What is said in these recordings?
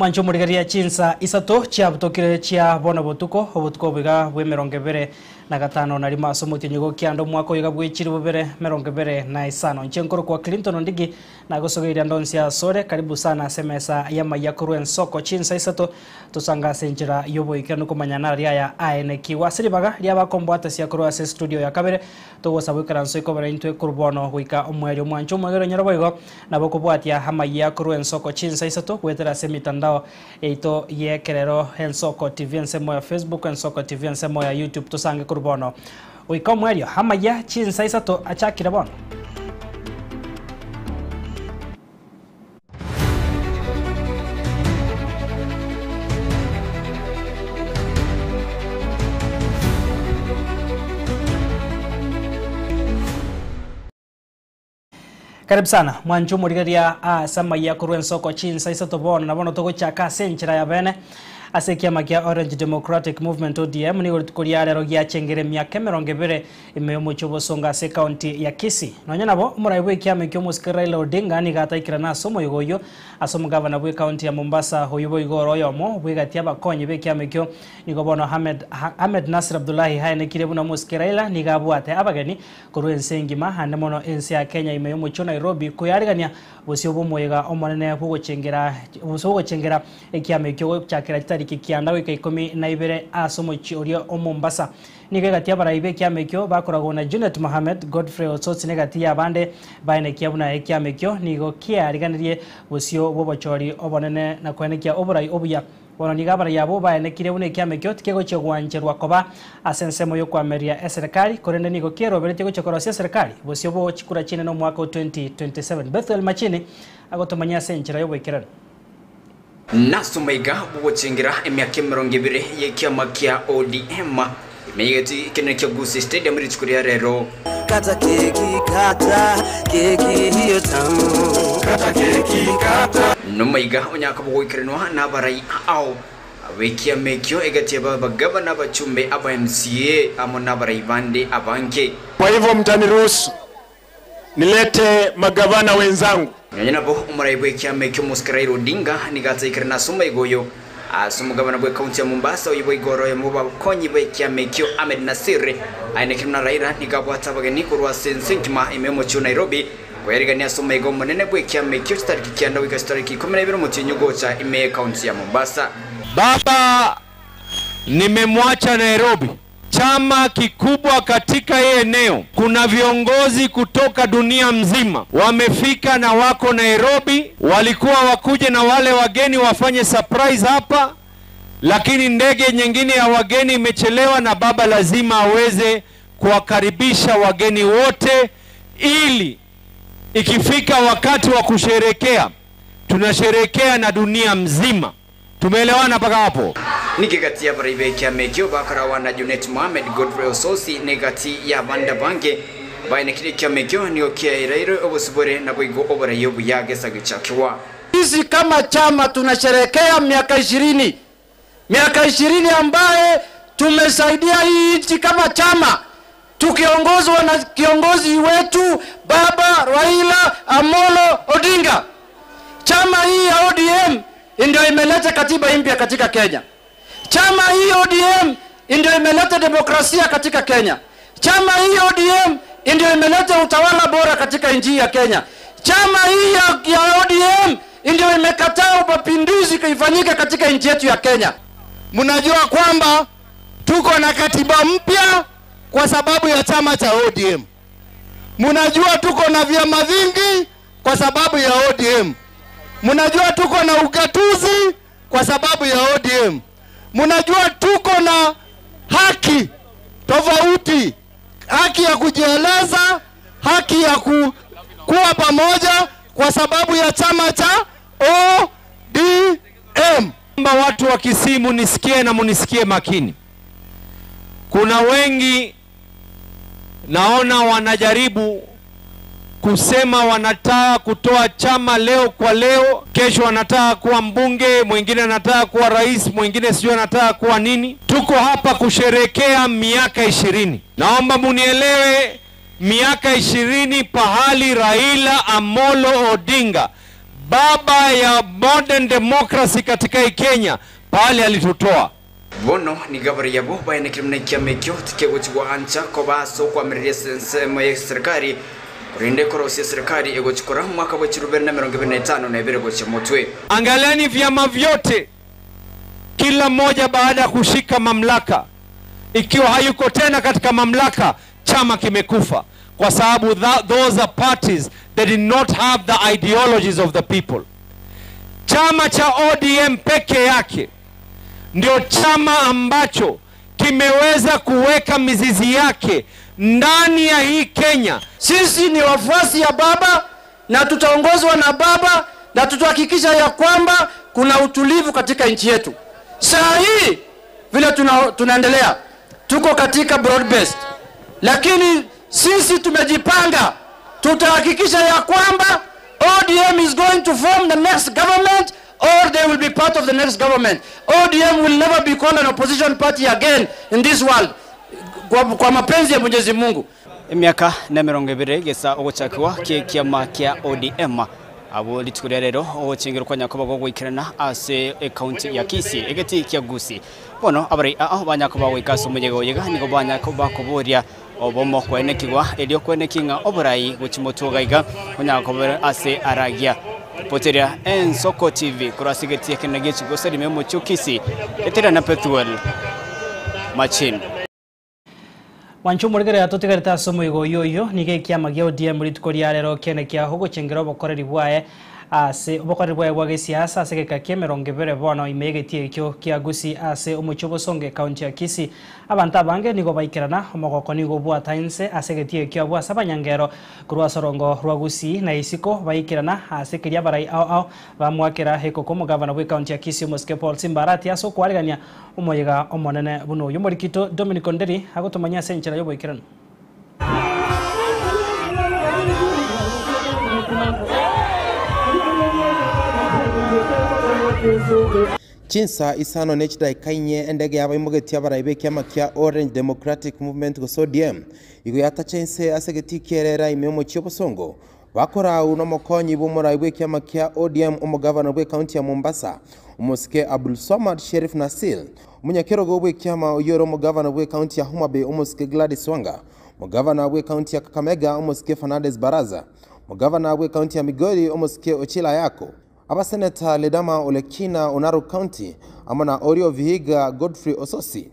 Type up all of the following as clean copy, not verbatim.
Mwanche omorigereria chinsa isato chiabutokire chia bono botuko, obotuko obo iga bw'emerongo ebere na gatano na rimo ase omotienyi gokianda omwaka oyo iga bw'echiri bobere merongo ebere na isano. Inche nkorokwa Clinton Ondigi nagosogeiria ndonsi asore, karibu sana ase emesa y'amaiya korwa ensoko chinsa isato tosange ase enchera y'oboikeranu komanya nararia aya aenekigwe ase ribaga riabakombwatesia korwa ase estudio ya kabere togosaba oikaranso ikobera intwe korwa bono goika omoerio. Mwanche omwegere onyore boigo nabo okobwatia amayia korwa ensoko chinsa isato goetera ase emitandao yaito y'ekerero Ensoko TV ensemo ya Facebook, Ensoko TV ensemo ya YouTube tosange korwa bono goika omoerio. Amayia chinsa isato achakire bono. Karibu sana mwanche omorigereria ase amayia korwa ensoko chinsa isato bono na bono togochaka ase enchera ya bene ase ekiama kia Orange Democratic Movement ODM nigo rituko ria rero giachengire emiaka emerongo ebere ime y'omochie obosongo ase ekaunti ya Kisii. Nonya nabo omorai bw'ekiama ekio omosike Raila Odinga nigo ataikerana ase omoyega oyio ase omogavana bw'ekaunti ya Mombasa oyio boigo ore oyomo bw'egati abakonyi b'ekiama ekio nigo bono Ahmed Ahmed Nasir Abdullahi aenekirie buna omosike Raila nigo abwate abageni Korwa ense engima, ande mono ense ya Kenya ime y'omochie o Nairobi, koyarigania bosio bw'omoyega omonene bw'ogochengera bosio bw'ogochengera ekiama ekio gochakera chitariki kianda goika ikomi na ibere ase omochie oria o Mombasa. Nigo egati y'abarai b'ekiama ekio bakoragwa na Junet Mohamed, Godfrey Osotsi na egati y'abande baenekia buna ekiama ekio nigo kiariganirie bosio bw'obochori obonene na koenekia oborai obuya. Bono nigo abarai abwo baenekire buna ekiama ekio tikegochia gwancherwa koba ase ensemo y'okoamereria eserekari, korende nigo kieroberetie gochia korosia eserekari bosio bo chikura chinene omwaka o 2027. Bethuel Machini agotomanyia ase enchera y'oboikeranu. Nasomaiga bogochengera emiaka emerongo ebere y'ekiama kia ODM ime y'egeti ekenene kia Gusii Stadium rituko ria rero. Kata keki kata keki hiyo tamu. Kata keki kata. Nomaiga onyaka bogoikeranwa nabarai ao b'ekiama ekio egati y'abagavana, abachumbe, aba MCA amo nabarai bande abange. Kwa hivyo mtaniruhusu nilete magavana wenzangu. Nonya nabo omorai bw'ekiama ekio Omosike Raila Odinga nigo ataikerana ase omaiga oyo ase omogabana bw'ekaunti ya Mombasa oyio boigo ore oyomo bw'abakonyi b'ekiama ekio Ahmed Nassir aenekire buna Raila nigo abwate abageni korwa ase ense engima ime y'omochie o Nairobi koyarigania ase omaiga omonene bw'ekiama ekio chitariki kianda goika chitariki ikomi na ibere omotienyi ogocha ime y'ekaunti ya Mombasa. Baba nimemwacha Nairobi. Chama kikubwa katika hii eneo, kuna viongozi kutoka dunia mzima wamefika na wako Nairobi. Walikuwa wakuje na wale wageni wafanye surprise hapa, lakini ndege nyingine ya wageni imechelewa, na baba lazima aweze kuwakaribisha wageni wote, ili ikifika wakati wa kusherekea tunasherekea na dunia mzima. Tumeelewana mpaka hapo? Nigo egati y'abarai b'ekiama ekio bakarawa na Junet Mohamed, Godfrey Osotsi na egati y'abande abange baenekire ekiama ekio nigo kiaereirwe obosibore naboigo oborai obuya gesagichakigwa. Sisi kama chama tunasherehekea miaka 20. Miaka 20 ambaye tumesaidia hii nchi kama chama tukiongozwa na kiongozi wetu Baba Raila Amolo Odinga. Chama hii ya ODM ndio imeleta katiba mpya katika Kenya. Chama hii ODM ndio imeleta demokrasia katika Kenya. Chama hii ODM ndio imeleta utawala bora katika nchi ya Kenya. Chama hii ya ODM ndio imekataa mapinduzi ifanyike katika nchi yetu ya Kenya. Mnajua kwamba tuko na katiba mpya kwa sababu ya chama cha ODM. Mnajua tuko na vyama vingi kwa sababu ya ODM. Mnajua tuko na ugatuzi kwa sababu ya ODM. Mnajua tuko na haki tofauti, haki ya kujieleza, haki ya kuwa pamoja kwa sababu ya chama cha ODM. Naomba watu wa Kisii munisikie na munisikie makini. Kuna wengi naona wanajaribu kusema wanataka kutoa chama leo kwa leo, kesho wanataka kuwa mbunge, mwingine anataka kuwa rais, mwingine sijui anataka kuwa nini. Tuko hapa kusherehekea miaka 20. Naomba munielewe, miaka 20 pahali Raila Amolo Odinga, Baba ya modern democracy katika hii Kenya, pale alitutoa. Bono nigo abarai abwo baenekire buna ekiama ekio tikegochi goancha koba ase okoamereria ase ensemo ye serikali, korende korosia eserikali egochi kora omwaka bwe chirubere na emerongo ebere na etano na ebere gochia motwe. Angalieni vyama vyote, kila mmoja baada ya kushika mamlaka, ikiwa hayuko tena katika mamlaka, chama kimekufa, kwa sababu those are parties that did not have the ideologies of the people. Chama cha ODM peke yake ndio chama ambacho kimeweza kuweka mizizi yake ndani ya hii Kenya. Sisi ni wafuasi ya baba na tutaongozwa na baba na tutahakikisha ya kwamba kuna utulivu katika nchi yetu. Saa hii vile tunaendelea, tuko katika broad based, lakini sisi tumejipanga, tutahakikisha ya kwamba ODM is going to form the next government or they will be part of the next government. ODM will never be called an opposition party again in this world. Kwa mapenzi ya Mwenyezi Mungu. Emiaka na emerongo ebere gesa ogochakiwa kie kiama kia ODM abo rituko ria rero ogochengero kwa nyakoba gogoikerana ase ekaunti ya Kisii egeti kia Gusii. Bono abarai ao banyakoba goika ase omoyega oyega nigo banyakoba koboria obomo kwenekigwa erio kwenekinga oborai gochimotuoga iga onyakoba ase aragia. Poteria Ensoko TV kurasigetie kena gechi gosari memo chukisi etera na Pethuel Machin. Wanchu murigere atotigarite ase omoigo oyo oyo nigo ekiama gia ODM rituko ria rero kiene kiaho gochengera obokoreri bwaye ase obokoreri bwaye bwa gesiasa ase geka kia emerongo ebere bono ime egetie ekio kia Gusii ase omochie obosongo ekaunti ya Kisii. Abanto abange nigo baikerana omogoko nigo obwata inse ase egetie ekio abwo ase abanyangero korwa ase orongo rwa Gusii na isiko baikerana ase keria abarai ao ao bamwakera ekoko omogavana bwa ekaunti ya Kisii omosike Paul Simba Arati ase okwarigania omoyega omonene buna oyo. Omorikito Dominic Onderi agotomanya ase enchera ya oboikeranu. Chinsa isano ne chidaika inye endege yabaimogetie abarai b'ekiama kia Orange Democratic Movement gose ODM igo yatacha inse ase egeti kierera ime omochie obosongo bakorau n'omokonyi bw'omorai bw'ekiama kia ODM omogavana bw'ekaunti ya Mombasa omosike Abdul Swamad Sherif Nasil omonyakerogo bw'ekiama oyore omogavana bw'ekaunti ya Homa Bay omosike Gladys Wanga omogavana bw'ekaunti ya Kakamega omosike Fernandes Baraza omogavana bw'ekaunti ya Migori omosike Ochila Yako abaseneta Ledama Olekina Onaru County amo na Orio Vihiga Godfrey Ososi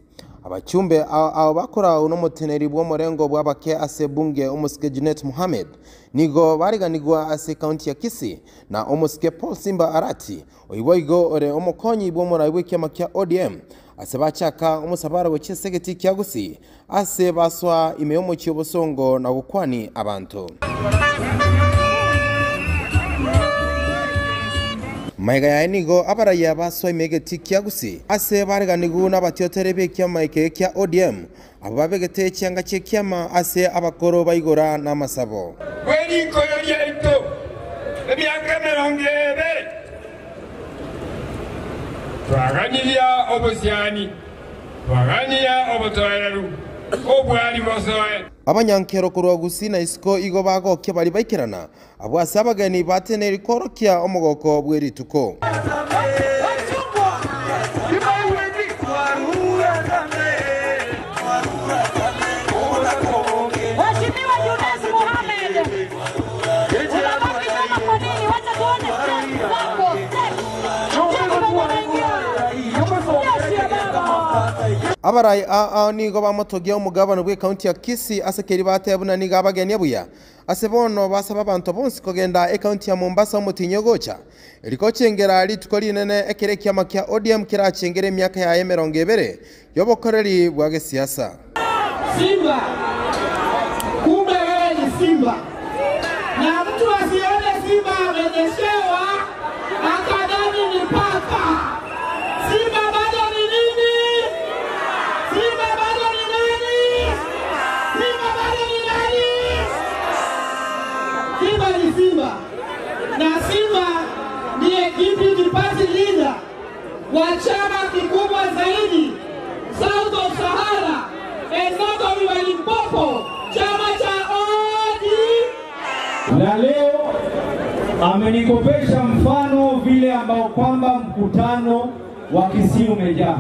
abachumbe ao bakora unomoteneri bw'omorengo bw'abake ase bunge omosike Junet Mohamed nigo bariganigwa ase kaunti ya Kisii na omosike Paul Simba Arati oiboigo ore omokonyi bw'omorai bw'ekiama kia ODM ase bachaka omosabara gochia esegeti kia Gusii ase baswa ime y'omochie obosongo na gokwani abanto. Maiga yaye nigo abaraiya baswa ime egeti kia Gusii ase bariganigu n'abatiotere b'ekiama eke kia ODM abo babegete chianga chi'ekiama ase abakoro baigora n'amasabo. Bwerikoyo ryaito emyaka emerongo ebere twaganiria obusiani twaganiria obutoereru obwari bosoe. Abanyankero korwa Gusii na isiko igo bagokia bari baikerana abo ase abageni bateneri korokia omogoko bw'erituko. Mheshimiwa Junet Mohamed, unabaki nyuma kwa nini? Wacha tuone step zako, step. Step venye unaingia. Jeshi ya baba. Abarai ao nigo bamotogia omogabano bw'ekaunti ya Kisii ase keri batebuna nigo abageni buya ase bono basaba abanto bonsi kogenda ekaunti ya Mombasa omotinyi gocha erikochengera rituko rinene ekere ekiama kia ODM kirachengera emiaka yaye emerongo ebere y'obokoreri bwa gesiasa. Simba, kumbe wewe ni simba, na mtu asione simba amenyeshewa akadhani ni paka. Simba bado ni nini? Simba bado ni nani? Simba bado ni nani? Simba ni simba, na simba ndiye deputy party leader wa chama kikubwa zaidi South of Sahara and North of River Limpopo, chama cha ODM. Na leo Amenikopesha mfano vile ambao kwamba mkutano wa Kisii umejaa,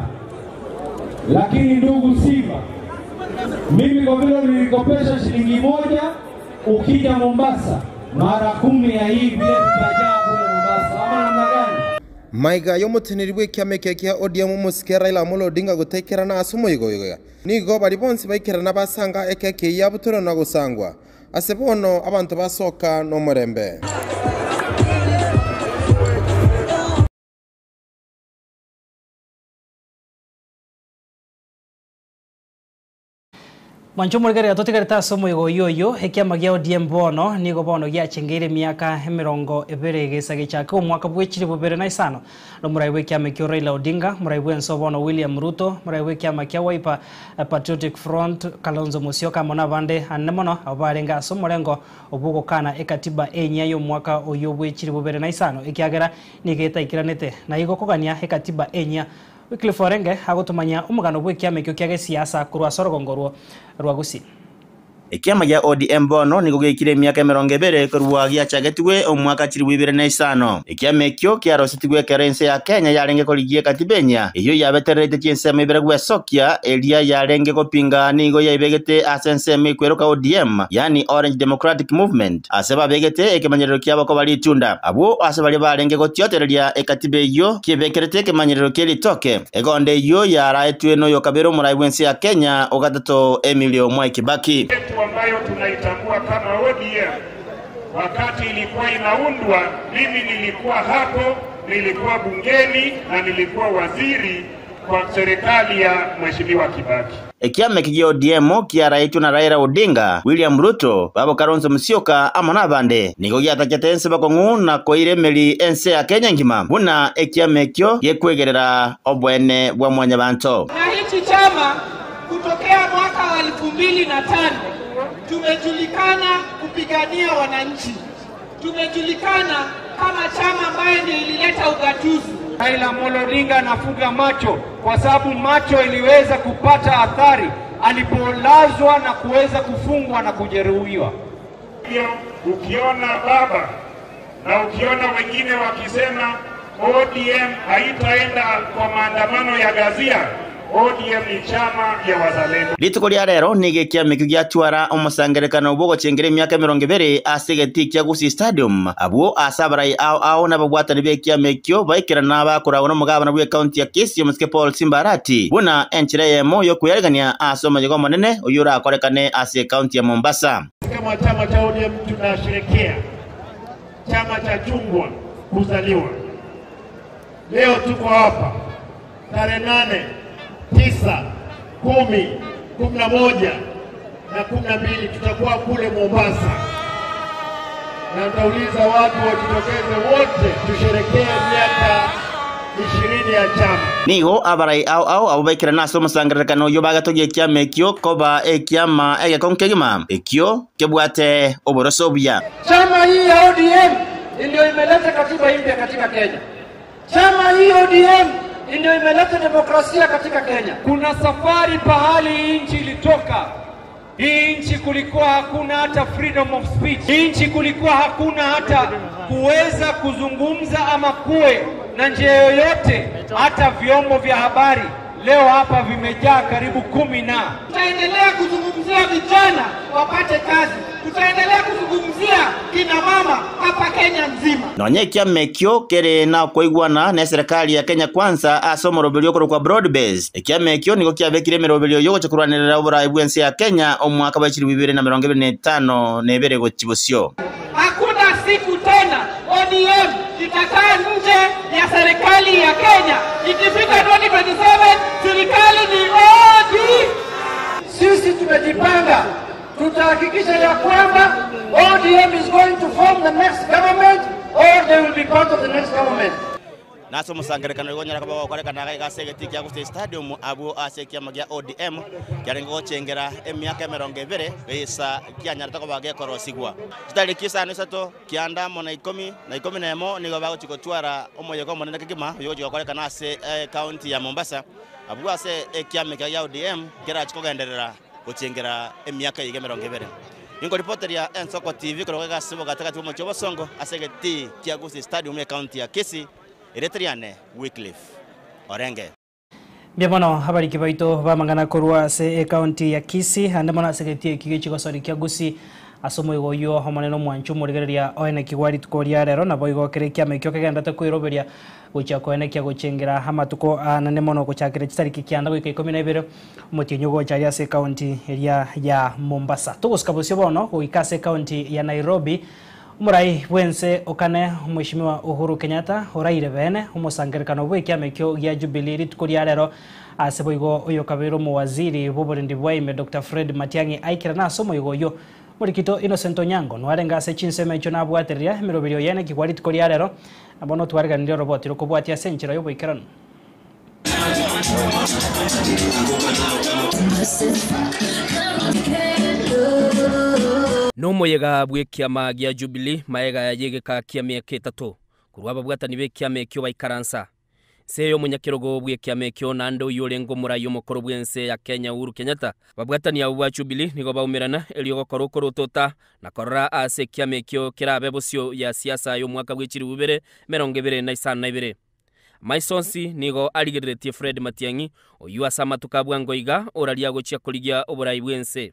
lakini ndugu Simba, mimi kwa vile ulinikopesha shilingi moja, ukija Mombasa mara kumi ya hii vile tutajaa kule Mombasa, ama namna gani? Maiga y'omoteneri bwa ekiama eke kia ODM omosike Raila Amolo Odinga gotaikerana ase omoigoigoya. Nigo baria bonsi baikerana basanga ekeki eyio yabutorwa na gosangwa. Ase bono abanto basoka nomorembe. Mwanche omorigereria totigarete ase omoigo oyio oyio, ekiama gia ODM bono nigo bono giachengeire emiaka emerongo ebere egesa gechake omwaka bwe chilifu bibere na isano nomorai bw'ekiama ekio Raila Odinga, morai bw'ense bono William Ruto, morai bw'ekiama kia Wiper Patriotic Front Kalonzo Musyoka amo nabande anene mono abwo barenge ase omorengo obw'ogokana ekatiba enyia y'omwaka oyio bwe chilifu bibere na isano ekiagera nigo etaikiranete na igo kogania ekatiba enyia. Wycliffe Orenge agotomanyia omogano bw'ekiama ekio kia gesiasa korwa ase orogongo orwo rwa Gusii. Ekiama gia ODM bono nigo geikire emiaka emerongo ebere korwa giachagetigwe omwaka chilifu ibere na isano. Ekiama ekio kiarosetigwe ekero ense ya Kenya yarenge korigia ekatiba enyia, eyio yabetererete chinsemo ibere gwesokia, eria yarenge gopinga nigo yaibegete ase ensemo ekweroka ODM, yaani Orange Democratic Movement, ase babegete ekemanyerero kiabo koba ritunda. Abwo ase baria barenge gotiotereria ekatiba eyio kiebekerete ekemanyerero kie ritoke. Egonda eyio yaraetwe noyokabere omorai bw'ense ya Kenya o gatato Emilio Mwai Kibaki. Yetu ambayo tunaitambua kama ODM wakati ilikuwa inaundwa, mimi nilikuwa hapo, nilikuwa bungeni na nilikuwa waziri kwa serikali ya Mheshimiwa Kibaki. Ekiama eke gia ODM kiaraetwe na Raila Odinga, William Ruto, babo Kalonzo Musyoka amo nabande. Nigo giatachete ense bokong'u na koira emeri ense ya Kenya engima buna ekiama ekio gekwegerera oboene bwa mwanyabanto. Na hichi chama kutokea mwaka wa 2005 tumejulikana kupigania wananchi, tumejulikana kama chama ambaye ndio ilileta ugatuzi. Raila Amolo Odinga anafunga macho kwa sababu macho iliweza kupata athari alipolazwa na kuweza kufungwa na kujeruhiwa. Hivyo ukiona baba na ukiona wengine wakisema ODM haitaenda kwa maandamano ya ghasia, ODM ni chama ya wazalendo. Rituko ria rero nigo ekiama ekio giatwara omosangerekano bw'ogochengera emiaka emerongo ebere ase egetii kia Gusii Stadium. Abwo ase abarai ao ao na ababwatani b'ekiama ekio baikerana bakoragwa nomogabana bw'ecounty ya Kisii omosike Paul Simba Arati buna enchera eyemo y'okweyarigania ase omoyega omonene oyio orakorekane ase ecounty ya Mombasa. Kama chama cha ODM tunasherekea chama cha chungwa kuzaliwa. Leo tuko hapa tarehe 8, 9, 10, 11 na 12 tutakuwa kule Mombasa, na nitauliza watu wajitokeze wote tusherekee miaka 20 ya chama. Nigo abarai ao ao abo baikerana ase omosangererekano oyio bagatogia ekiama ekio koba ekiama egekong'u kegima ekio kebwate oboroso obuya. Chama hii ya ODM ndio imeleta katiba mpya katika Kenya. Chama hii ODM ndio imeleta demokrasia katika Kenya. Kuna safari pahali hii nchi ilitoka. Hii nchi kulikuwa hakuna hata freedom of speech. Hii nchi kulikuwa hakuna hata kuweza kuzungumza ama kuwe na njia yoyote, hata vyombo vya habari leo hapa vimejaa karibu 10 na. Tutaendelea kuzungumzia vijana wapate kazi, tutaendelea kuzungumzia kina mama hapa Kenya nzima. Nonye ekiama ekio kere na okoigwana na eserikali ya Kenya Kwanza ase omoroberio okorokwa broad base. Ekiama ekio nigo kiabekire emeroberio yogocha korwanerera oborai bw'ense ya Kenya omwaka bwa chilifu ibere na mirongo ebere na etano na ebere gochi bosio. Hakuna siku tena ODM itakaa nje ya serikali ya Kenya. Ikifika 2027 serikali ni ODM. Sisi tumejipanga, tutahakikisha ya kwamba ODM is going to form the next government or they will be part of the next government. Nase omosangerekano igo onyara koba gokorekana iga ase egetii kia Gusii Stadium abwo ase ekiama gia ODM kiarenge gochengera emiaka emerongo ebere geisa kianyarete koba gekorosigwa. Chitariki isano isato kianda amo na ikomi na ikomi na emo nigo bagochi gotwara omoyega omonene kegima oyo ogochi gokorekana ase ecounty ya Mombasa abwo ase ekiama ekia gia ODM kerachi kogenderera gochengera emiaka eyio emerongo ebere. Inkoripoteria Ensoko TV korwa egasi bogatagati bw'omochie o Bosongo ase egetii kia Gusii Stadium ekaunti ya Kisii, erieta riane Wycliffe Orenge. Mbuya mono abariki baito b'amang'ana korwa ase ekaunti ya Kisii, ande mono ase egetii eki gie chigosori kia Gusii ase omoigo oyio Omonene omwancha omorigereria oenekigwa rituko ria rero naboigo kera ekiama ekio kegenderete kweroberia gochia koenekia gochengera amatuko anene mono gochakera chitariki kianda goika ikomi na ibere omotienyi ogocha aria ase ekaunti eria ya Mombasa. Togosika bosio bono goika ase ekaunti ya Nairobi Omorai bw'ense o kane Omweshimiwa Uhuru Kenyatta oraire beene omosangererekano bw'ekiama ekio gia Jubilee rituko ria rero ase boigo oyokabeire omowaziri bw'oborendi bwa ime Doctor Fred Matiang'i aikerane ase omoigo oyio. Morikito Innocent Onyango nwarenge ase chinsemo echio nabwatereria emeroberio yene kigwa rituko ria rero na bono twareganirie oroboti rokobwatia ase enchera y'oboikeranu. Nomoyega bw'ekiama gia Jubilee maega y'egeka ki'emiaka etato korwa ababwatani b'ekiama ekio baikaransa. Nse y'omonyakerogo bw'ekiama ekio naende oyio orenge omorai omokoro bw'ense ya Kenya Uhuru Kenyatta, ababwatani abwo ba Jubilee nigo baumerana erio gokora okorotota na korora aase ekiama ekio kerabe bosio ya siasa y'omwaka bwe chilifu ibere 25. Maiso onsi nigo arigereretie Fred Matiang'i, oyio ase amatuko a bwango iga oraria gochia korigia oborai bw'ense.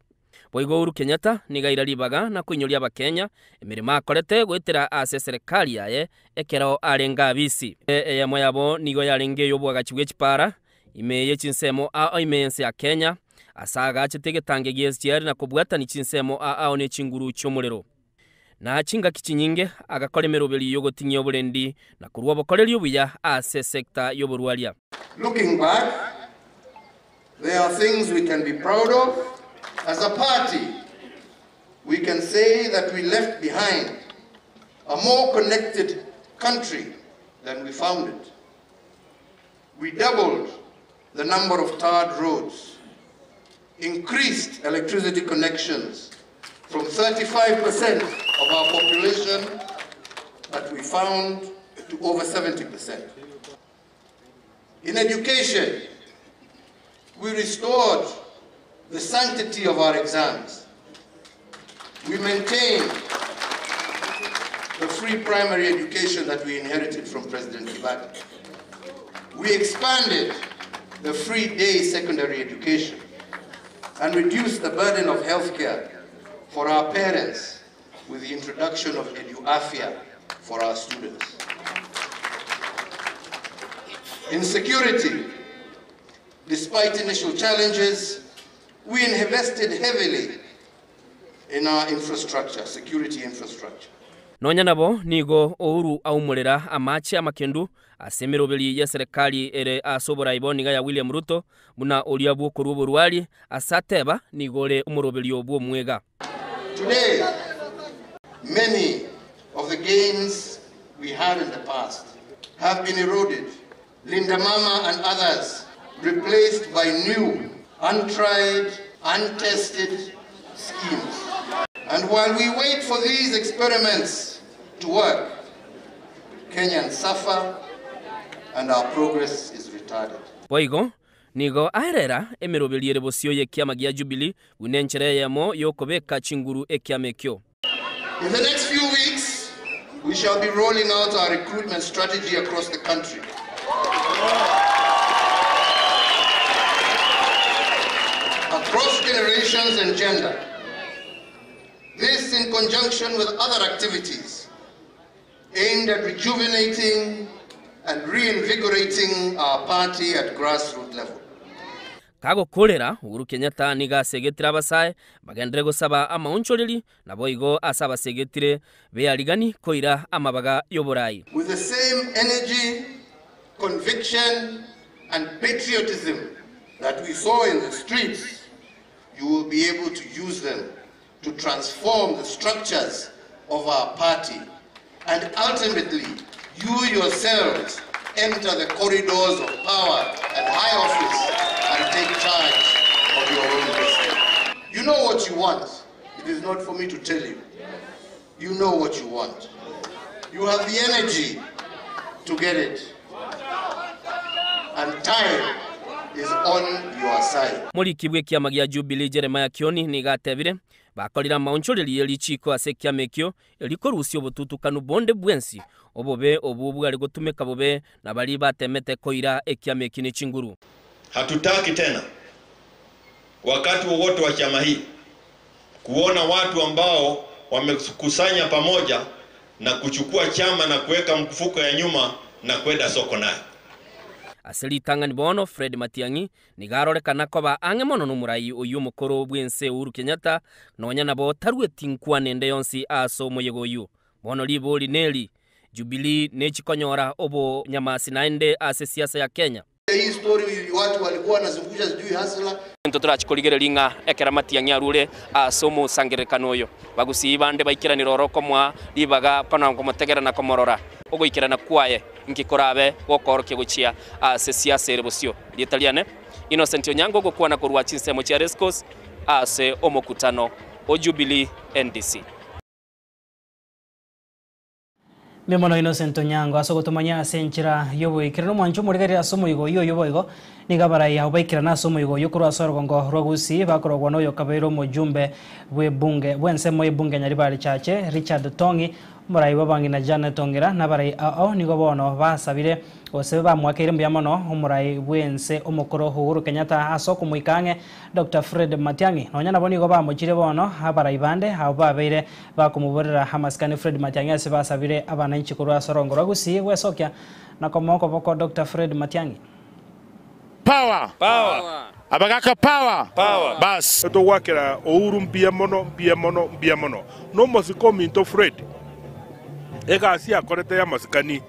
Boigo Uhuru Kenyatta nigo aira ribaga na koinyoria Abakenya emeremo akorete goetera ase eserekari yaye ekero arenge abisi. Eyemo yabo nigo yarenge ey'oboagachi bwe chipara ime ye chinsemo ao ime y'ense ya Kenya, ase aagachete egetange gie SGR na kobwatani chinsemo ao ne chinguru chi'omorero. Na chingaki chinyinge agakora emeroberi y'ogotinyia oborendi na korua obokoreri obuya ase esecta y'oborwaria. Looking back, there are things we can be proud of. As a party, we can say that we left behind a more connected country than we found it. We doubled the number of tarred roads, increased electricity connections from 35% of our population that we found to over 70%. In education, we restored the sanctity of our exams. We maintained the free primary education that we inherited from President Kibaki. We expanded the free day secondary education and reduced the burden of healthcare for our parents with the introduction of EduAfia for our students. In security, despite initial challenges, we invested heavily in our infrastructure, security infrastructure. Nonya nabo, nigo Uhuru aumorera amache amakendu ase emeroberi y'eserekari ere ase oborai boniga ya William Ruto buna oria bw'okorua oborwari ase ateba nigo ore omoroberio bw'omwega. Today, many of the gains we had in the past have been eroded. Linda Mama and others replaced by new, untried, untested schemes. And while we wait for these experiments to work, Kenyans suffer and our progress is retarded. Boigo nigo aerera emeroberio ere bosio y'ekiama gia Jubilee buna enchera eyemo y'okobeka chinguru ekiama ekio. In the next few weeks, we shall be rolling out our recruitment strategy across the country. Across generations and gender. This in conjunction with other activities aimed at rejuvenating and reinvigorating our party at grassroots level. Kagokorera, Uhuru Kenyatta nigo asegetire abasae bagenderere gosaba amaonchoreri naboigo ase abasegetire bearigani koira amabaga y'oborai. With the same energy, conviction and patriotism that we saw in the streets, you will be able to use them to transform the structures of our party and ultimately you yourselves enter the corridors of power and high office and take charge of your own destiny. You know what you want. It is not for me to tell you. You know what you want. You have the energy to get it. And time is on your our side. Moriki bw'ekiama gia Jubilee Jeremiah Kioni nigo atebire, Bakorire amaonchoreria ye richiiko ase ekiama ekio, erio korusia obotutukanu bonde bwensi, obobe obwo bware gotumeka bobe na baria batemete koira ekiama ekio ne chinguru. Hatutaki tena wakati wowote wa chama hii kuona watu ambao wamekusanya pamoja na kuchukua chama na kuweka mfuko ya nyuma na kwenda soko nayo. Ase ritang'ani bono Fred Matiang'i nigo arorekana koba ang'e mono nomorai oyio omokoro bw'ense Uhuru Kenyatta, nonya nabo tarueti nkwana ende yonsi ase omoyega oyio. Bono ribori neri, Jubilee nechi konyora obonyamasi naende ase esiasa ya Kenya? Hii story watu walikuwa wanazungusha sijui hasla. Intwe torachi korigereria ng'a ekero Matiang'i arure ase omosangererekano oyo, bagusii bande baikeranire oro komoa ribaga kona komotegera na komorora. Ogoikerana kwaye inki korabe gokoorokia gochia ase siasa ere bosio. Erieta riane Innocent Onyango ogokwana korwa chinsemo chia Racecourse ase omokutano o Jubilee NDC. Mbuya mono Innocent Onyango ase ogotomanyia ase enchera y'oboikeranu omwancho omorigereria ase omoigo oyio oyio boigo nigo abarai abwo baikerana ase omoigo oyio korwa ase orogongo rwa Gusii bakorogwa na oyokabeire omojumbe bw'ebunge bw'ensemo y'ebunge Nyaribari Chache Richard Tong'i omorai bw'abang'ina Janet Ong'era na abarai ao nigo bono basabire gose bamoakeire mbuya mono omorai bw'ense omokoro Uhuru Kenyatta ase okomoika ang'e Doctor Fred Matiang'i nonya nabo nigo bamochire bono abarai bande abwo babeire Bakomoborera amasikani Fred Matiang'i ase basabire abananchi korwa ase orongo rwa Gusii gwesokia na komoa okoboko Doctor Fred Matiang'i. Power! Abagaka power! Bas. Togwakera Uhuru mbuya mono, mbuya mono, mbuya mono. Nomosike ominto Fred, egasi akorete y'amasikani.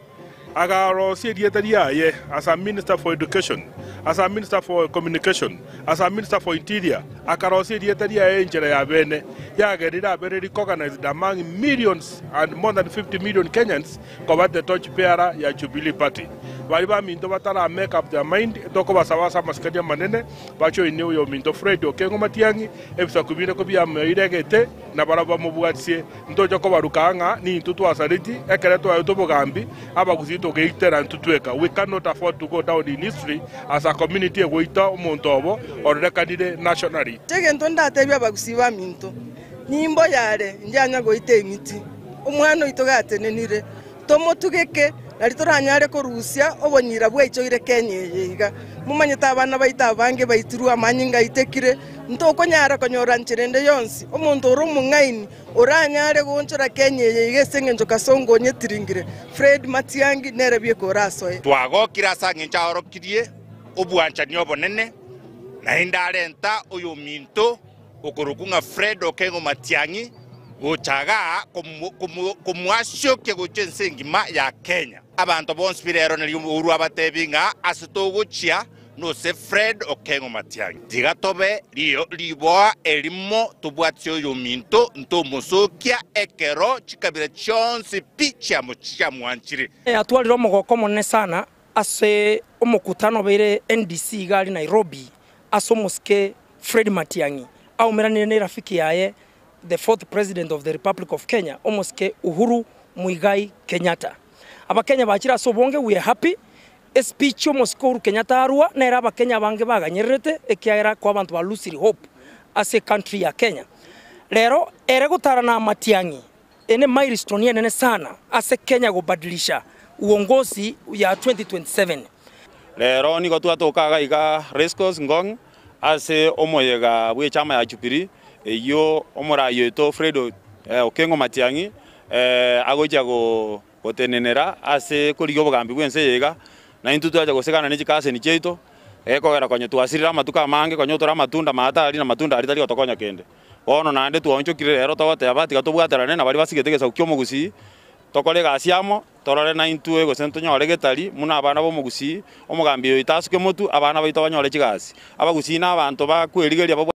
Agarosia erieta riaye as a minister for education, as a minister for communication, as a minister for interior, akarosia erieta riaye enchera ya bene, yagerire abere recognized among millions and more than 50 million Kenyans koba the torch bearer ya Jubilee Party. Baria baminto batara make up their mind, tokobasaba ase amasikani amanene bajoine oyominto Fred Okengo Matiang'i, ebisaku binde kobiamoeire egete, na barabwo bamobwatisie. Ntocha kobaruka ng'a nintwe twasareti ekero twaetwe obogambi, abagusii togeitera intwe tweka. We cannot afford to go down in history as a community egoita omonto obo ororekanire nationally. Egento ndatebie abagusii baminto, Nyimbo yare injanya goita eng'iti, omwana oito gatenenire, Tomotugeke, nari toranyare korusia obonyira bwaichoire Kenya eye iga. Momanyete abana baito abange baitirwe amanyinga aitekire, ntokonyara konyora nchera ende yonsi omonto ore omong'aini oranyare goonchora Kenya eye iga ase engencho Kasongo onyetiringire, Fred Matiangi nere bieka orasoe. Twagokire ase engencho aorokirie obwanchani obonene, naende arenta oyominto okorokwa ng'a Fred Okengo Matiang'i gocha igaa komoasiokia gocha ense engima ya Kenya. Abanto bonsi pi rero nario Uhuru abatebi ng'a ase togochia nose Fred Okengo Matiang'i. Tiga tobe riboa erimo tobwatie oyominto ntomosokia ekero chikabira chionsi pi chiamwanchire. Atwarire omogoko omonene sana ase omokutano obeire NDC iga aria Nairobi ase omosike Fred Matiang'i aumeranire nerafiki yaye the fourth president of the Republic of Kenya omosike Uhuru Muigai Kenyatta. Abakenya bachire ase obonge we are happy, espeech omosike Uhuru Kenyatta arwa nere abakenya abange baganyererete ekiagera kwa abanto ba loosiri hope ase ecountry ya Kenya. Rero ere gotara na Matiang'i ene milestone enene sana ase Kenya gobadilisha uongozi ya 2027. Rero nigo twatoka iga iga Racecourse Ngong Ase omoyega bw'echama ya Jubilee eyio omoraai oito Fred Okengo Matiang'i agochia gotenenera ase korigia obogambi bw'ense eye iga, naintwe twacha gosekana ne chikaseni chiaito, gekogera konya twasirire amatuko amange konya tore amatunda maate aria na matunda aria tari gotokonya kende. Bono naende twaonchokire rero togoteba tiga tobwaterane na baria basigete egesaku ki'omogusii, tokore egasi amo. Torore naintwe gose ntonyore getari buna abana b'omogusii, omogambi oito asuke motwe, abana baito banyore chigasi. Abagusii nabanto bakwerigeria babwate.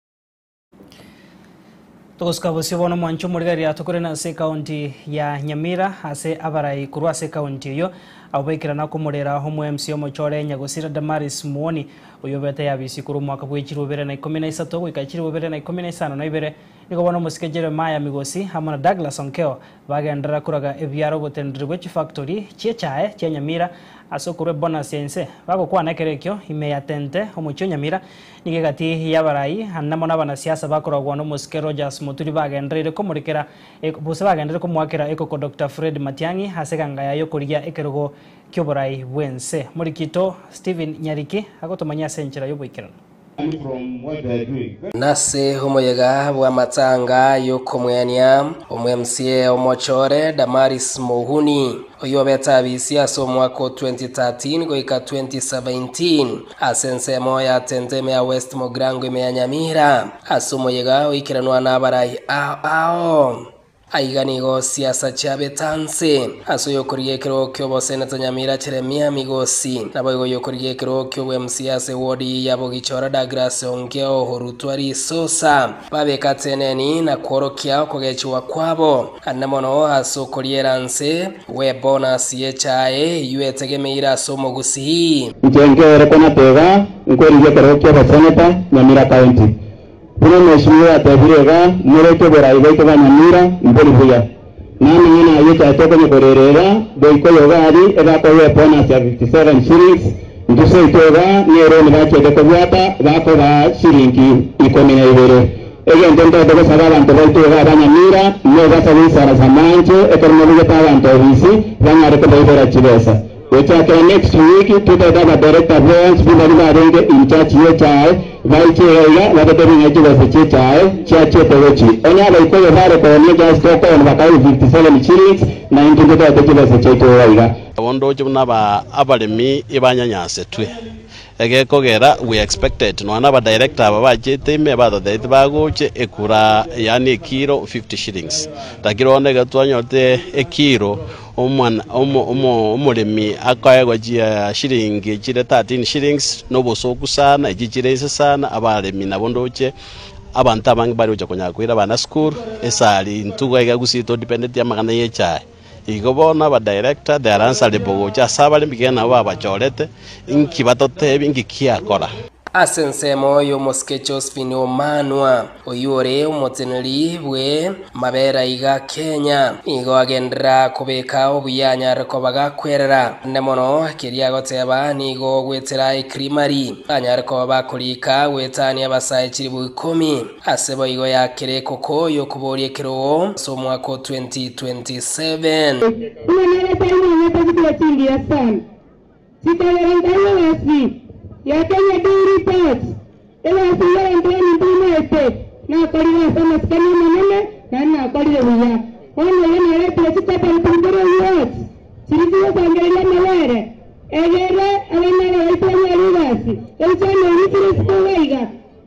Togosuka bosio bono mwanche omorigereria tokorene ase ekaunti ya Nyamira ase abarai korwa ase ekaunti eyio abwo baikerana komorera omo-MC omochore Nyagosira Damaris Muoni oyio obete yabisi korwa omwaka bwe chiribu bibere na ikomi na isato goika chiribu bibere na ikomi na isano na ibere. Nigo bono omosike Jeremiah Migosi amo na Douglas Onkeo bagenderera koraga ebiaro oboteneneri bwe chifactori chi'echae chia Nyamira ase okorua ebonus ya inse. Bagokwana ekero ekio ime ya Tente omochie o Nyamira nigo egati y'abarai ande mono abanasiasa bakoragwa nomosike Rogers Muturi bagendereire komorekera gose bagenderere komoakera ekoko Doctor Fred Matiang'i ase eganga yaye y'okorigia ekerogo ki'oborai bw'ense. Morikito Stephen Nyariki agotomanyia ase enchera y'oboikeranu. Nase omoyega bw'amatanga y'okomweania omo-MCA omochore Damaris Muhuni, oyio obete abisi ase omwaka o 2013 goika 2017 ase ensemo ya Tenteme ya West Mugirango ime ya Nyamira, ase omoyega oikeranwa nabarai ao ao. Aiga nigo siasa chiabete anse ase oyokorigia ekerogo ki'oboseneta Nyamira Jeremia Migosi, naboigo oyokorigia ekerogo ki'obwMCA ase ewodi ya Bogichora Douglas Ongeo orutwa risosa. Babeka teneni na kworokia okogechigwa kwabo ande mono ase okoriera nse gw'ebonus y'echae eyio etegemeire ase omogusii. Inche nkere konateba nkorigia ekerogo ki'oboseneta Nyamira County. Buna omweshimiwa atebire iga, Morete oborai bwaito bwa Nyamira mbori buya. Namang'ana ayio echache okonye korera iga, goika oyogari ebakoegwa ebonus ya 57 shillings, intwe seito iga neroni bachiete kobwata bakobaa shilingi ikomi na ibere. Egento ntoete gosaba abanto baito iga aba Nyamira, mobasa goisarasa manche ekero mobegete abanto obisi banyare kobaibera chibesa. Gochakera next week totaete abadirector bonsi pi baria barenge in charge ye echae baiche iga iga batotebie ng'a chibesa chie echae chiachete gochi. Onye abaikoyo bare koonia just tokooni bakaegwa 57 shillings na intwe ntotaete chibesa chiaito iga iga. Abo ndoche buna aba abaremi ibanyanyasetwe, egekogera we expected nonya na abadirector aba bachete ime batotebeti bagoche ekura yaani ekiro 50 shillings lakini bono ekero twanyorete ekiro Omwana omoremi akoegwa chiashilingi chire 13 shillings, na obosooku sana, echi chire inse sana, abaremi nabo ndoche abanto abange bare gocha konyara koira abana sukuru, esari intwe iga gusii todependeti amang'ana ya echae. Igo bono abadirector they are answerable gocha ase abaremi ekiagera nabo babachorete, inki batotebie inki kiakora. Ase ensemo y'omosike Josephine Omanwa, oyio ore omoteneneri bwe mabera iga Kenya, nigo agenderera kobeka obuya anyare koba gakwerera. Naende mono keria agoteba nigo ogwetera ekirimari banyare koba bakorika goetania abasae chilifu ikomi ase boigo ya kera ekoko y'okoboria ekerogo ase omwaka o 2027. Buna nabasae mwanyete chikura chingiya sana. Chikagera nkarua egasi ya Kenya Dairy Board, egasi y'abanto baminto bamaete nakorire ase amasikani amanene naende nakorire buya. Bono iga naretire chicooperative korwa ewards chiria chigosangereria amabere, egere abana aba baito banyore egasi. Ebichama ebi chire isiko iga iga.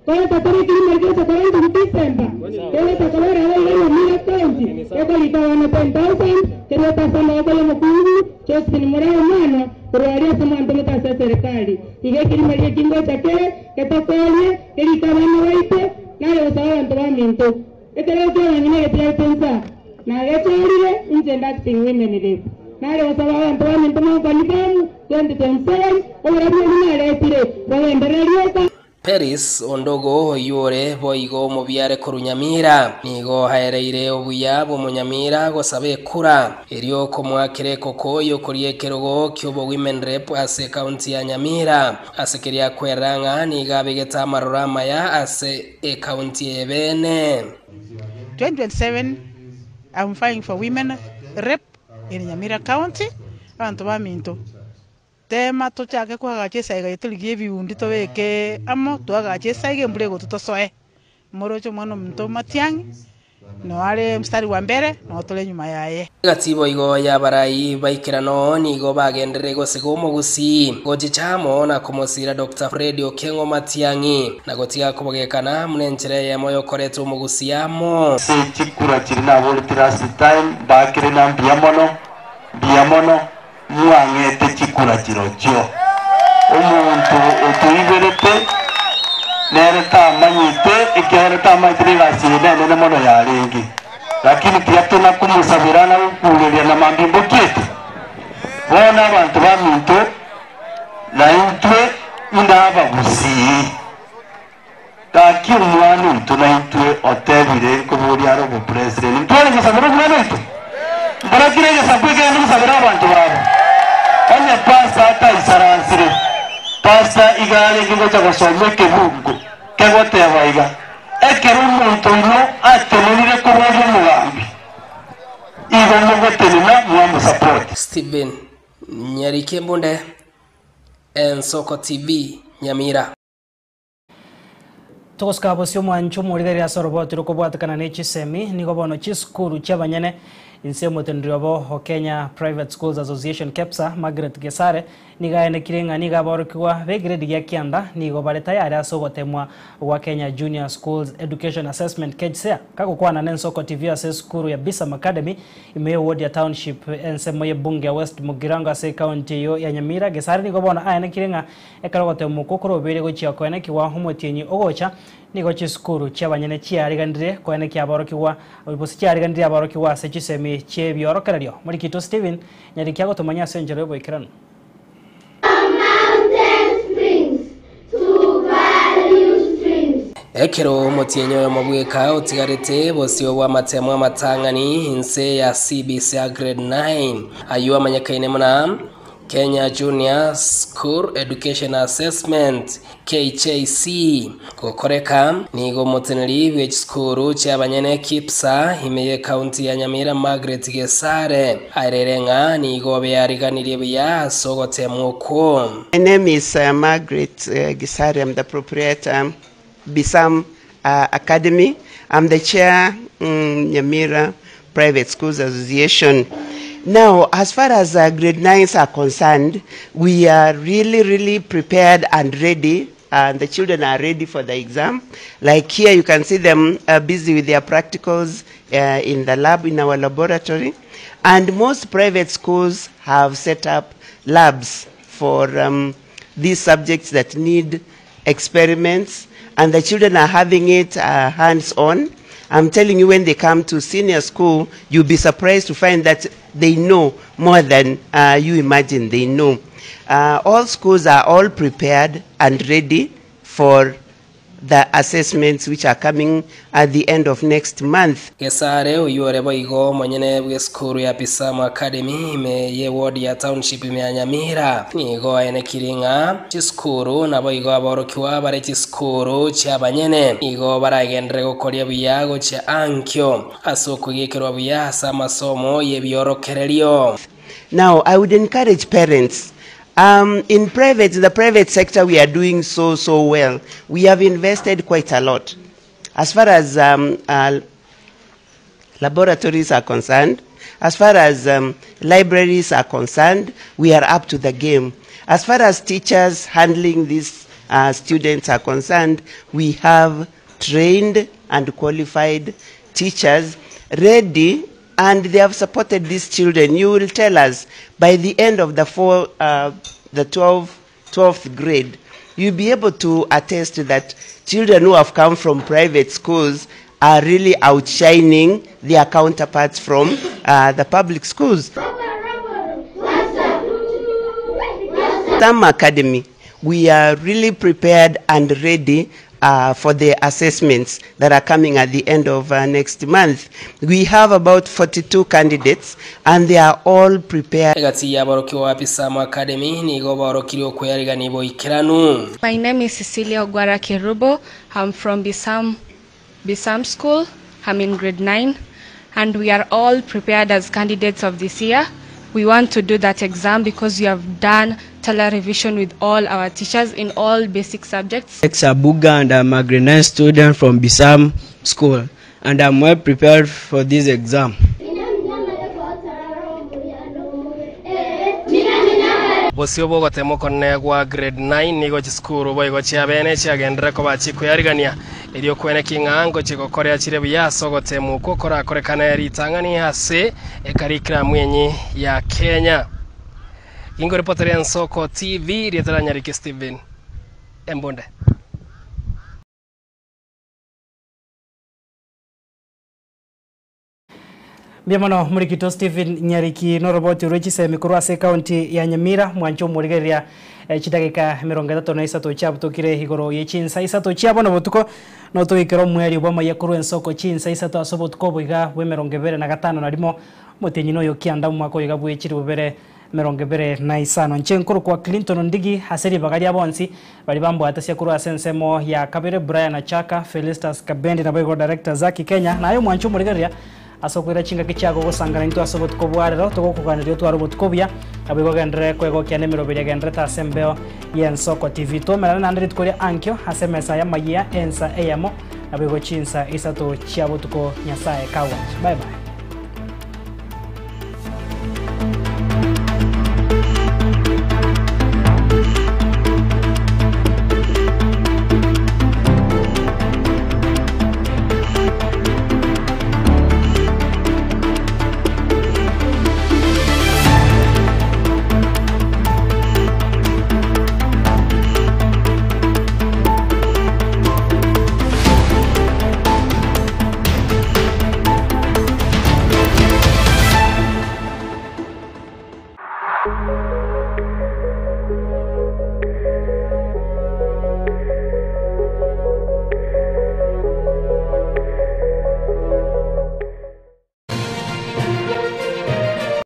Koreta tore ekerimo erio gocha korenta December, kegocha kobera iga iga Nyamira County, gekorika abana 10,000, keruete ase amaboko y'omokungu Josephine Muraya Omwana, korwa aria ase mwantomete ase eserekari. Iga ekerimo erio eki ngocha kere, getokorie, kerike abana baito, nare gosaba abanto baminto. Ekerogo ki'abang'ina egetigarete inse aa, nagechorire inche inde acting women rep. Nare gosaba abanto baminto monkonifamu 2027, oborabu obwo naretire, bogenderere rioka. Peris Ondogo, oyio ore boigo omobiare korwa Nyamira, nigo aereire obuya bw'omonyamira gosaba ekura, erio komoakera ekoko y'okoria ekerogo ki'obowomen rep ase ekaunti ya Nyamira. Ase keria akwerera ng'a nigo abegete amaroro amaya ase ekaunti eye bene. 2027 I'm vying for women rep in Nyamira county, abanto baminto. Teema tochake koagacha esaiga eye torigie ebiundi tobeke amo, toagache esaiga embura egotwa tosoe. Moroche omwana ominto Matiang'i, noo are mstari wa mbere, noo tore enyuma yaye. Egati boigo y'abarai baikerano nigo bagenderere gosega omogusii, gochicha amo na komosira Doctor Fred Okengo Matiang'i, na gotiga kobogekana buna enchera eyemo y'okoreta omogusii amo. Ase chikura chiria naborete last time, mbakire na mbuya mono, mbuya mono. Mwang'ete chikura chirochio. Omonto otoiberete nere tamanyete, ekiagera tamanyete negasi eye nenene mono yarenge. Lakini tiga tona komosabera na gokureria na mambia mbokiete. Bono abanto baminto, naintwe inabagusii. Gaki omwana oito naintwe otebire nkobe. Koboria are obopresident. Ntware gosabera obuya baito? Mbarakire egesaku ekegende gosabera abanto babo. Onye pastor ataisaransire, pastor iga arenge gocha gosoma ekebungo kegoteba iga, Ekero omonto oino atenenire koboria omogambi, igo mogotenena mwamosupport. Stephen Nyarike Mbunde, Ensoko TV, Nyamira. Togosika bosio omwancho omorigereria ase oroboti rokobwatekana ne chisemi, nigo bono chisukuru chi'abanyene inse y'omoteneneri obo o Kenya Private Schools Association, KEPSA, Margaret Gesare, nigo aenekire ng'a nigo aborokigwa b'egredi gia kianda nigo bare tayari ase ogotemwa gwa Kenya Junior Schools Education Assessment, KJSEA. Kagokwana n'Ensoko TV ase esukuru ya Bisam Academy ime y'eward ya Township ensemo y'ebunge ya West Mugirango ase ecounty eyio ya Nyamira, Gesare nigo bono aenekire ng'a Ekero ogoteemwa okwo korobeire gochia koenekigwa omotienyi ogocha, nigo chisukuru chi'abanyene chiariganirie koenekia aborokigwa, gose chiariganirie aborokigwa ase chisemi chi'ebiorokererio. Morikito Stephen Nyariki agotomanya ase enchera y'oboikeranu. Ekero omotienyi oyomo bweka otigarete bosio bw'amatemo amatang'ani inse ya CBC a Grade 9, ayio amanyekaine buna Kenya Junior School Education Assessment, KJSEA, gokoreka, nigo omoteneneri bw'echisukuru chi'abanyene KIPSA ime y'ecounty ya Nyamira Margaret Gesare aerire ng'a nigo beariganirie buya ase ogotemwa okwo. My name is Margaret Gesare, I'm the proprietor Bisam Academy, I'm the chair Nyamira Private Schools Association. Now, as far as uh, grade 9s are concerned, we are really, really prepared and ready and the children are ready for the exam. Like here, you can see them uh, busy with their practicals uh, in the lab, in our laboratory. And most private schools have set up labs for um, these subjects that need experiments, and the children are having it uh, hands on. I'm telling you, when they come to senior school, you'll be surprised to find that they know more than uh, you imagine they know. Uh, all schools are all prepared and ready for the assessments which are coming at the end of next month. Gesare oyio ore boigo omonyene bw'esukuru ya Bisamu Academy ime y'eward ya Township ime ya Nyamira, nigo aenekirie ng'a chisukuru naboigo aborokigwa bare chisukuru chi'abanyene nigo baragenderere gokoria buya gochia ankio ase okogiekerwa buya ase amasomo y'ebiorokererio. Now, I would encourage parents. Um, in private, the private sector, we are doing so, so well. We have invested quite a lot. As far as um, laboratories are concerned, as far as um, libraries are concerned, we are up to the game. As far as teachers handling these students are concerned, we have trained and qualified teachers ready and they have supported these children. You will tell us by the end of the, four, the 12, 12th grade, you'll be able to attest that children who have come from private schools are really outshining their counterparts from the public schools. Some Academy, we are really prepared and ready for the assessments that are coming at the end of uh, next month. We have about 42 candidates and they are all prepared. Egati y'aborokigwa ba Bisamu Academy nigo baorokirie okweyarigania boikeranu. My name is Cecilia Ogwara Kerubo. I'm from Bisam, Bisam School. I'm in grade 9. And we are all prepared as candidates of this year. We want to do that exam because we have done telerevision with all our teachers in all basic subjects. Abuga and I'm a grade 9 student from Bisam School and I'm well prepared for this exam. Bosio bw'ogotema okonene gwa grade 9 nigo chisukuru boigo chiabene chiagenderere koba chikoyarigania erio kweneki ng'a ngochia gokorea chire buya ase ogotema okwo korakorekane ritang'ani ase ekarikiramu enyi ya Kenya. Ginkorepoteria Ensoko TV, rieta ria Nyariki Stephen Embunde. Mbuya mono Morikito Stephen Nyariki noroboti rwe chisemi korwa ase ekaunti ya Nyamira mwanche omorigereria chidageka emerongo etato na isato chiabutokire igoro ye chinsa isato chia bono botuko. Notoikere omwerio bw'amayia korwa ensoko chinsa isato ase obotuko obo iga bw'emerongo ebere na gatano na rimo, omotienyi noyo kianda omwaka oyo iga bwechire bobere 25. Inche nkorokwa Clinton Ndigi ase ribaga ria bonsi baria bambwatasia korwa ase ensemo ya kabere, Brian Achaka, Felistus Kabendi naboigo Director Zacky Kenya, naye omwanche omorigereria ase okoira chingaki chiago gosangana intwe ase obotuko bwa rero, togokoganeria otware obotuko obuya, naboigo ogenderere kwegokia nemeroberi egendererete ase embeo y'Ensoko TV. Tomerane naende rituko ria ankio ase emesa y'amayia ensa eyemo, naboigo chinsa isato chia botuko. Nyasae kagwanche. Bye bye.